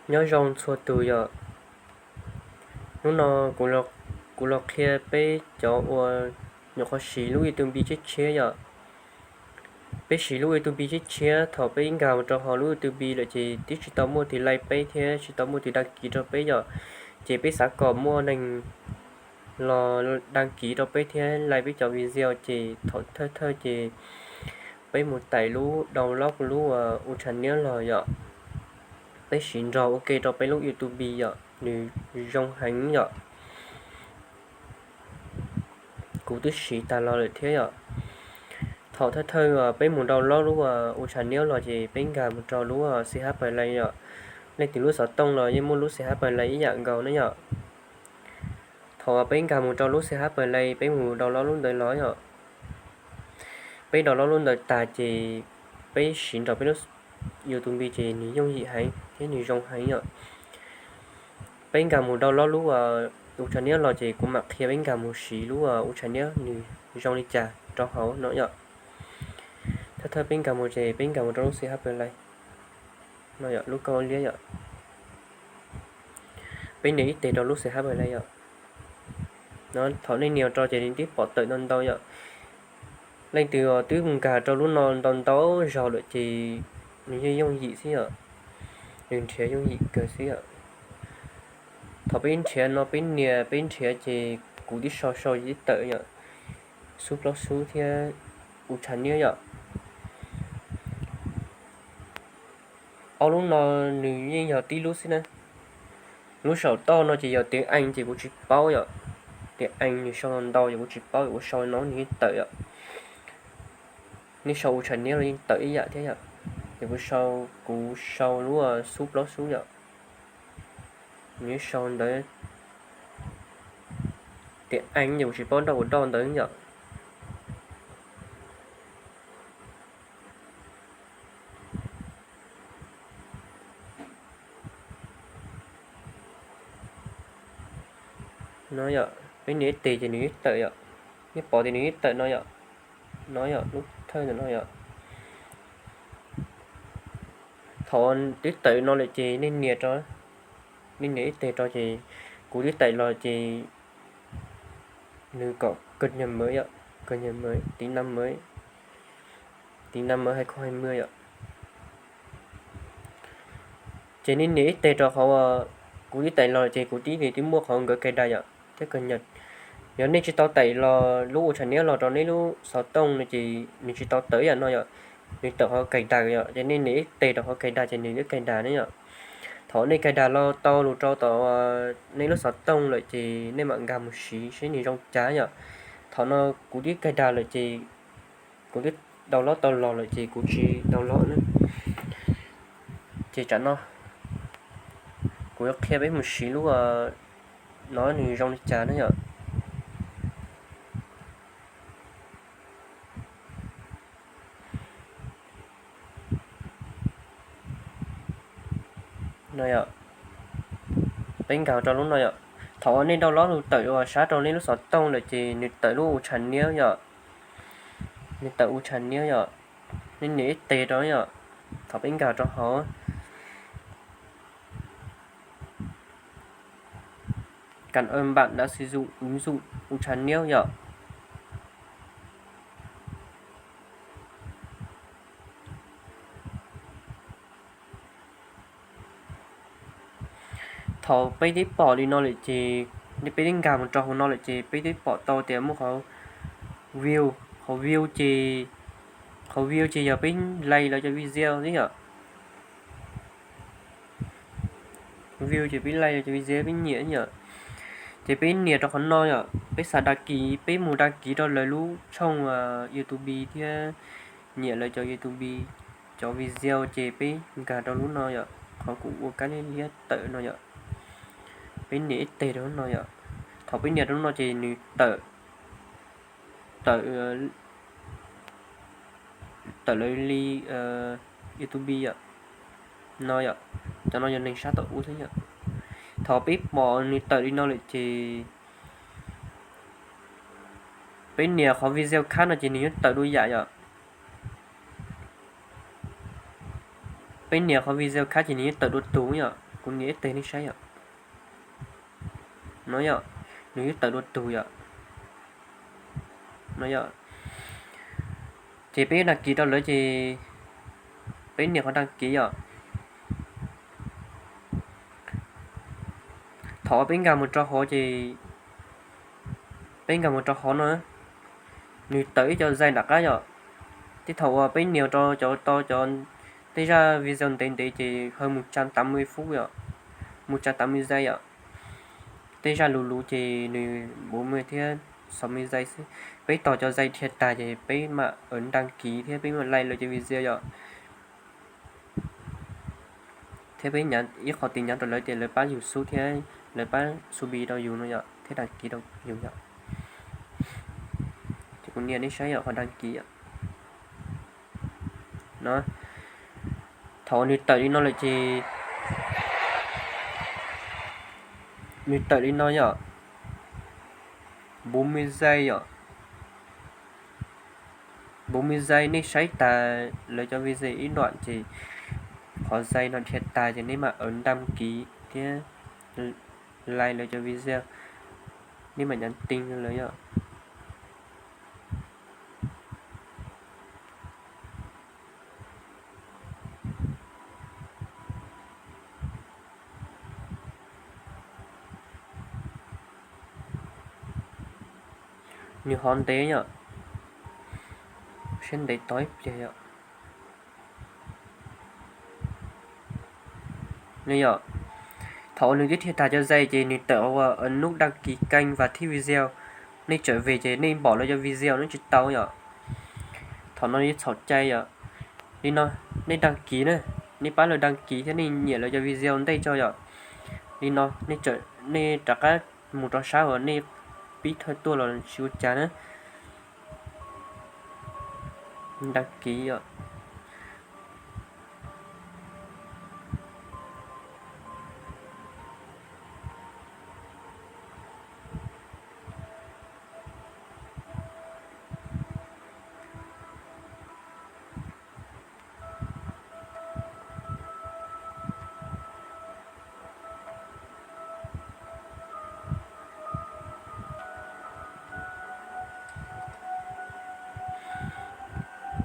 Nyob zoo txhua tus yom. Hnub no kuv los qhia peb cov uas nyuam qhuav siv lub YouTube tshiab tshiab yom. Peb siv lub YouTube tshiab tshiab, thaum peb nkag mus rau hauv lub YouTube lawm ces twb tsis tau muaj tus like peb thiab tsis tau muaj tus đăng ký rau peb yom. Ces peb xav kom muaj neeg los đăng ký rau peb thiab like peb cov video, ces thaum thawj thawj ces peb mus tải lub, download lub uas ua channel los yom. Peb siv nrog ua ke rau peb lub YouTube yom, nws zoo heev yom. Kuv twb siv tag los lawm thiab yom. Thaum thawj thawj peb mus download lub ua channel los ces peb nkag mus rau lub CH Play yom. Leej twg lub xov tooj los yeej muaj lub CH Play ib yam nkaus na yom. Thaum peb nkag mus rau lub CH Play, peb mus download lub ntawd los yom. Peb download lub ntawd tag ces peb siv nrog peb lub YouTube ces nws yooj yim heev thiab nws zoo heev yom. Peb nkag mus download lub ua channel los ces kuv mam qhia peb nkag mus siv lub ua channel nws zoo li cas rau hauv no yom. Thawj thawj peb nkag mus ces peb nkag mus rau lub CH Play no yom, lub kauj liab yom. Peb nias ib teg rau lub CH Play yom. Thaum nej nias rau ces nej twb pom tawm ntau ntau yom. Leej twg twb mus nkag rau lub no ntau ntau zaus lawm ces nws yeej yooj yim xwb yom. Nws nrhiav yooj yim kawg xwb yom. Thaum peb nrhiav no peb nias peb nrhiav ces kuv twb sau sau tib tawm yom, xub plaub xub thiab ua channel yom. Ob lub no nws yeej yog tib lub xwb na. Lub saum toj no ces yog tiếng Anh ces kuv tsis paub yom. Tiếng Anh nws sau ntau ces kuv tsis paub, kuv sau no nws yeej tawm yom. Nej sau ua channel los yeej tawm ib yam thiab yom. Ces kuv sau, kuv sau lub xub plaub xub yom. Nws sau ntawd tiếng Anh ces kuv tsis paub nroj ua doj ntawd yom. No yom, peb nias ib teg ces nws twb tawm yom. Nej pom tias nws twb tawm no yom. No yom, lub thawj ntawm no yom. Thaum twb tawm no lawm ces nej nias rau, nej nias ib teg rau ces kuv twb tawm los ces nws kom cập nhật mới yom, cập nhật mới, tính năng mới, tính năng mới hai không hai mươi yom. Ces nej nias ib teg rau qhov kuv twb tawm los ces kuv twb, nws twb muaj qhov nkawd cài đặt yom, thiab cập nhật. Yog nej tsis tau tải los lub ua channel los rau nej lub xov tooj no ces nws tsis tau tawm yam no yom, nws tawm qhov cài đặt yom, ces nej nias ib teg rau qhov cài đặt ces nws twb cài đặt ne yom. Thaum nej cài đặt los tau lus rau tom nej lub xov tooj lawm ces nej mam nkag mus siv seb nws zoo cas yom. Thaum no kuv twb cài đặt lawm ces kuv twb download tau los lawm ces kuv tsis download na. Ces tsam no kuv yuav qhia peb mus siv lub no nws zoo li cas na yom. No yom, peb nkag rau lub no yom. Thaum uas nej download lus tawm uas sab rau nej lub xov tooj lawm ces nws tawm lub ua channel yom. Nws tawm ua channel yom. Nej nias ib teg rau yom. Thaum peb nkag rau hauv Cảm ơn bạn đã sử dụng ứng dụng Uchannel yom. Thaum peb twb pom li no lawm ces, peb twb nkag mus rau hauv no lawm ces peb twb pom tau tias muaj qhov view, qhov view ces, qhov view ces yog peb like lawv cov video xwb yom. View ces peb like lawv cov video peb nyiam yom. Ces peb nias rau qhov no yom, peb xav đăng ký, peb mus đăng ký rau lawv lub tshooj YouTube thiab nyiam lawv cov YouTube cov video ces peb nkag rau lub no yom, qhov kuv ua kab liab liab tawm no yom. Peb nias ib teg rau lub no yom. Thaum peb nias rau lub no ces nws tawm, tawm, tawm lawv li YouTube yom. No yom, cov no yog neeg sab tom ub xwb yom. Thaum peb pom nws tawm li no lawm ces peb nias qhov video khác no ces nws yuav tawm dua yam yom. Peb nias qhov video khác ces nws yuav tawm dua tus yom. Kuv nias ib teg nej saib yom. No yom, nws twb tawm dua tug yom. No yom, ces peb dag kis rau lawv ces peb nias qhov dag kis yom. Thaum peb nkag mus rau hauv ces peb nkag mus rau hauv no, nws tawm ib co zais nram qab yom. Tej thaum uas peb nias rau cov tau cov tej zaj video ntev ntev ces hawv mus tsa tav mej fub yom, mus tsa tav mej zais yom. Tej zaj luv luv ces nws npuv mej thiab xov mej zais xwb. Peb tos cov zais dhia tag ces peb mam dag kis thiab peb mam like lawv cov video yom. Thiab peb ib qho tiv nyav rau lawv tias lawv pab yus xub thiab lawv pab xub bi rau yus no yom, thiab dag kis rau yus yom. Ces kuv nias nej saib yom, qhov dag kis yom. No, thaum nws tawm li no lawm ces, nws tawm li no yom, npuv mej zais yom. Npuv mej zais nej saib tas lawv cov video ib nram ces qhov zais no dhia tas ces nej mam dag kis thiab like lawv cov video, nej mam nyav tij lawv yom. Nws hov ntev yom, siab ntev tau ib pliag yom. Yom, thaum uas nws twb dhia tag cov zais ces nws tawm ua nub dag kis kênh và thích video. Nej txawm vim ces nej npom lawv cov video nej tsis tau yom. Thaum no yeej txhaum cai yom. Li no, nej dag kis na, nej pab lawv dag kis thiab nej nyiam lawv cov video ntej tso yom. Li no, nej rov qab mus rau sab uas nej pib thawj tuaj los tsis ua cas na. Dag kis yom.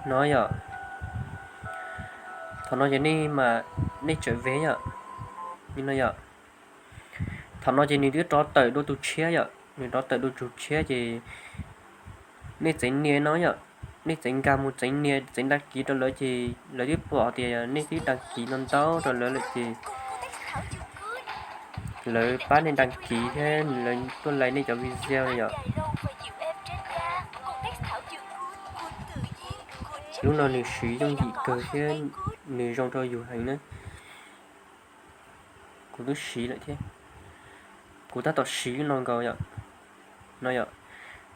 No yom, thaum no ces nej mam, nej txawm ve yom. No yom, thaum no ces nws twb rov tawm dua tus tshiab yom, nws rov tawm dua tus tshiab ces nej txeev nias no yom, nej txeev nkag mus txeev nias txeev dag kis rau lawv ces lawv twb pom tias nej twb dag kis no ntau rau lawv lawm ces lawv pab nej dag kis thiab lawv tuaj like nej cov video yom. Lub no nws siv yooj yim kawg thiab nws zoo rau yus heev na. Kuv twb siv lawm thiab, kuv tab tom siv lub no nkaus yom. No yom,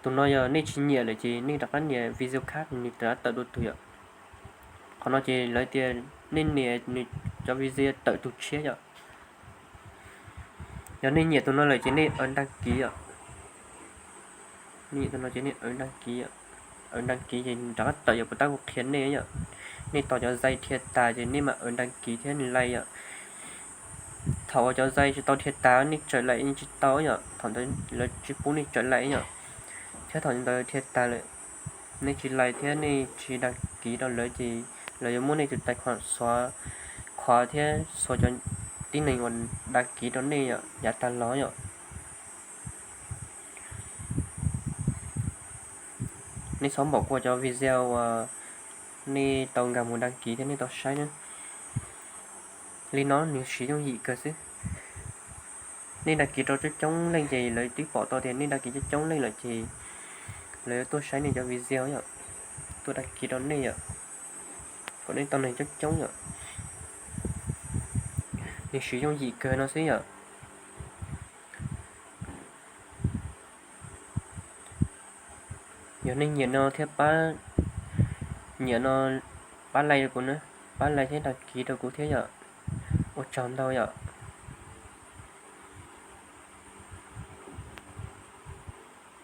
tus no yog nej tsis nyiam lawm ces nej rov qab nias video khác nws rov qab tawm dua tus yom. Qhov no ces lawv tias nej nias nws cov video tawm tus tshiab yom. Yog nej nyiam tus no lawm ces nej dag kis yom. Nej nyiam tus no ces nej dag kis, dag kis ces rov qab tawm yom, puas tab kuv qhia nej yom. Nej tos cov zais dhia tas ces nej mam dag kis thiab like yom. Thaum uas cov zais tsis tau dhia tas nej txawm like yeej tsis tau yom, thaum ntawd lawv tsis pub nej txawm like yom. Thiab thaum ntawd dhia tas lawm, nej tsis like thiab nej tsis dag kis rau lawv ces lawv yuav muab nej tus tais khuam xuav khuav thiab xuav cov tib neeg uas dag kis rau nej yom, yav tag los yom. Nej txhob npam kuas cov video uas nej tau nkag mus dag kis thiab nej tau saib na. Li no nws siv yooj yim kawg xwb. Nej dag kis rau coob coob leej ces lawv twb pom tau tias nej dag kis coob coob leej lawm ces lawv yuav tuaj saib nej cov video yom, tuaj dag kis rau nej yom, kom nej tau neeg coob coob yom. Nws siv yooj yim kawg no xwb yom. Yog nej nyiam no thiab pab, nyiam no pab like rau kuv na, pab like thiab dag kis rau kuv thiab yom. Ua tsaug ntau yom.